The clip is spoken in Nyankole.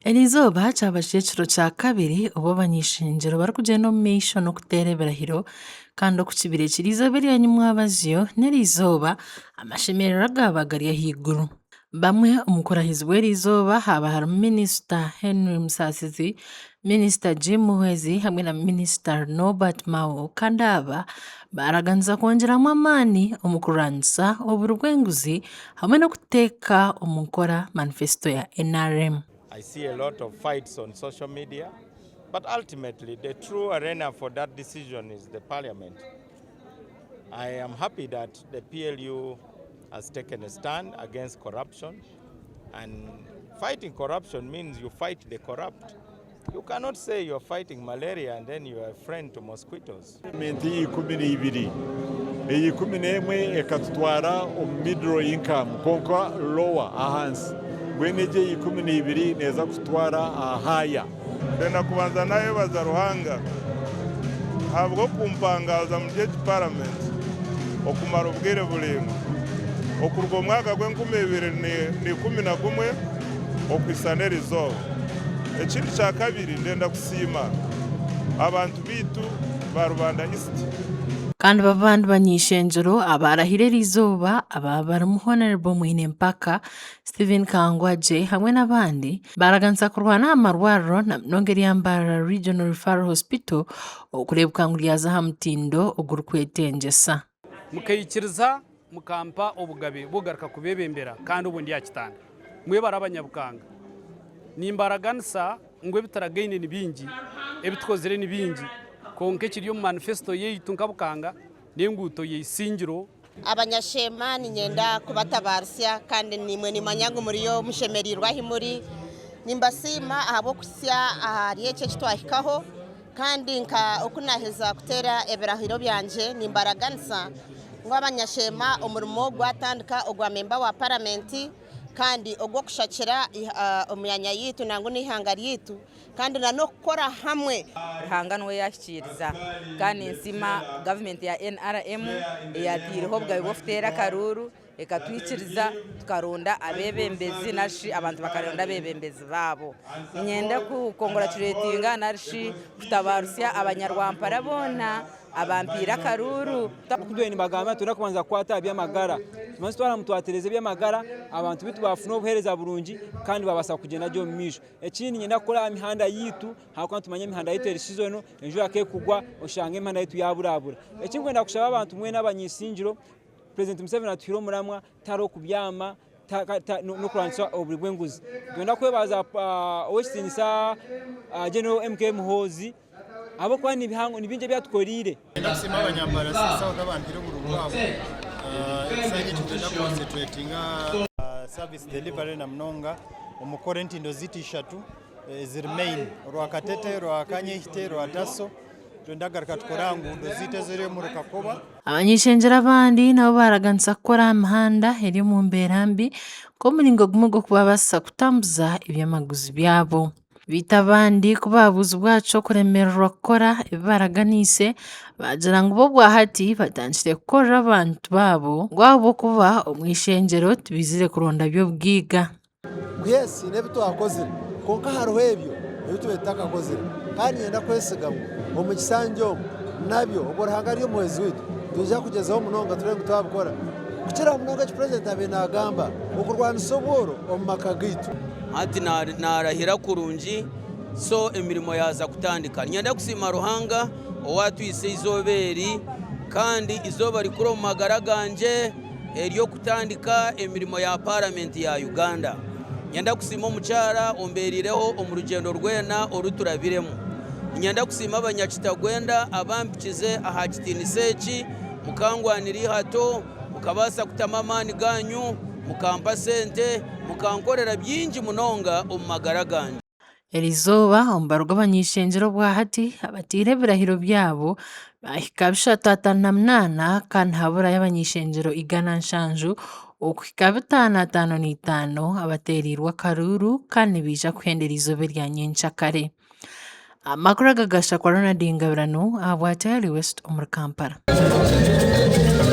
Eriizooba kyaba kiri ekiro kya kabiri obu abany'ishengyero barikugyenda omu maisho n'okuteera ebirahiro kandi oku kibire kiri eizooba erya nyimwabazyo n'eriizooba amashemererwa gaaba gari ahaiguru. Bamwe omu kurahizibwa eriizooba haaba harimu minisita Henry Musasizi, Minisita Jim Muhwezi hamwe na Minisita Norbert Mao kandi aba baaraganisa kwongyeramu amaani omu kurwanisa oburi bw'enguzi hamwe n'okuteeka omu nkora manifesito ya NRM. I see a lot of fights on social media, but ultimately the true arena for that decision is the parliament. I am happy that the PLU has taken a stand against corruption and fighting corruption means you fight the corrupt. You cannot say you are fighting malaria and then you are a friend to mosquitoes. Gavumenti 12 eya 11 ekatutwara omu middle income kwonka lower ahansi mbwenu egi eya 12 neeza kututwara aha higher. Ndenda kubanza nayebaza Ruhanga ahabw'okumpangaaza omuri egi paramenti okumara obwire buraingwa okuruga omu mwaka gw'enkumi ibiri na 11 okuhitsya n'erizooba. Ekindi kyakabiri ndenda kusiima abantu baitu ba Rubanda East. Kandi abandi bany'eishengyero abaarahire eriizooba aba barimu Hon. Mwine Mpaka, Stephen Kangwagye hamwe n'abandi baaraganisa kurwana aha marwariro na munonga erya Mbarara Regional Referral Hospital okureebeka ngu ryaza aha mutindo ogurikwetengyesa. Mukaikiriza mukampa obugabe bw'okugaruka kubeebembera kandi obwo ndi aha kitanda. Mwebare Abanyabukanga. Nimbaraganisa ngu ebi turagaine ni bingi, ebi tukozire ni bingi, kwonka ekiri omu manifesito yaitu nka Bukanga n'enguuto ya Isingiro. Abanyasheema niinyenda kubatabaaritsya kandi naimwe nimmanya ngu muriyo mushemereirwe ahu muri. Nimbasiima ahabw'okuhitsya ahari eki eki twahikaho kandi nka oku naaheza kuteera ebirahiro byangye nimbaraganisa ngu Abanyasheema omurimo gwatandika ogwa memba wa paramenti kandi ogw'okushakira emyanya yaitu nangwa n'eihanga ryaitu kandi n'okukora hamwe. Ruhanga niwe yaahikiiriza kandi ninsiima gavumenti ya NRM eyaataireho obugabe bw'okuteera akaruuru ekatwikiriza tukaronda abeebembezi nari shi abantu bakaronda abeebembezi baabo. Niinyenda kukonguracuratinga nari shi kutabaarusya abanyarwampara boona Abampiire akaruuru. Oku tubire nibagamba nitwenda kubanza kukwata aha by'amagara. Tubanze twaramu twatereeza eby'amagara, abantu baitu baafuna obuheereza burungi kandi baabaasa kugyenda gye omu maisho. Ekindi niinyenda kukora aha mihanda yaitu ahabw'okuba nitumanya emihanda yaitu eri sizoni, enjura ku erikugwa oshanga emihanda yaitu yaaburabura. Ekindikwenda kushaba abantu mwena abanyaisingiro, Purezidenti Museveni atuhaire omuramwa tihariho kubyama n'okurwanisa oburi bw'enguzi. Nitwenda kwebaza Ow'ekitiinisa General MK Muhoozi ahabw'okuba ni bingi ebi atukoreire. Niinyenda kusiima abanyambara South abampaire obururu bwabo. Ekisanja eki nitwenda kuconcentratinga aha service delivery na munonga omu kukora entindo zaitu ishatu eziri main, orwa Katete, orwa Kanyehite, orwa Taso. Nitwenda kugaruka tukore aha nguudo zaitu eziri omuri Kakoba. Abany'eishengyero abandi nabo baaraganisa kukora aha mihanda eri omu mbeera mbi nk'omuringo gumwe gw'okubabaasisa kutambuza eby'amaguzi byabo. Beitu abandi ku baabuuzibwa aha ky'okuremererwa kukora ebi baraganiise, baagira ngu bo obwahati batandikire kukorera abantu baabo ngu ahabw'okuba omu ishengyero tibaizire kuronda by'obugaiga. Yes haine ebi twakozire kwonka hariho ebyo ebi tubaire tutakakozire kandi niinyenda kwesiga ngu omu kisanja omu nabyo obwo Ruhanga ari omuhwezi waitu nitwija kugyezaho munonga turebe ngu twabikora kukira munonga eki purezidenti abaire naagamba okurwanisa obworo omu maka gaitu. Hati naarahira kurungi so emirimo yaaza kutandika. Niinyenda kusiima Ruhanga owaatwitsa eizooba eri kandi eizooba rikuru omu magara gangye ery'okutandika emirimo ya Paramenti ya Uganda. Niinyenda kusiima omukyara ombeerireho omu rugyendo rwena oru turabiremu. Niinyenda kusiima abanyakitagwenda abampikize aha kitiinisa eki, mukangwanira eihato, mukabaasa kutamu amaani gaanyu, mukampa sente, mukankorera bingi munonga omu magara gangye. Erizooba omubaro gw'abany'eishengyero obwahati abataire ebirahiro byabo baahika 358 kandi nihaburayo abany'eishengyero 170 okuhika 555 abateereirwe akaruuru kandi nibaija kuhendera eizooba erya nyencakare. Amakuru aga gashakwa Ronald Ngabirano ahabwa Daily West omuri Kampala.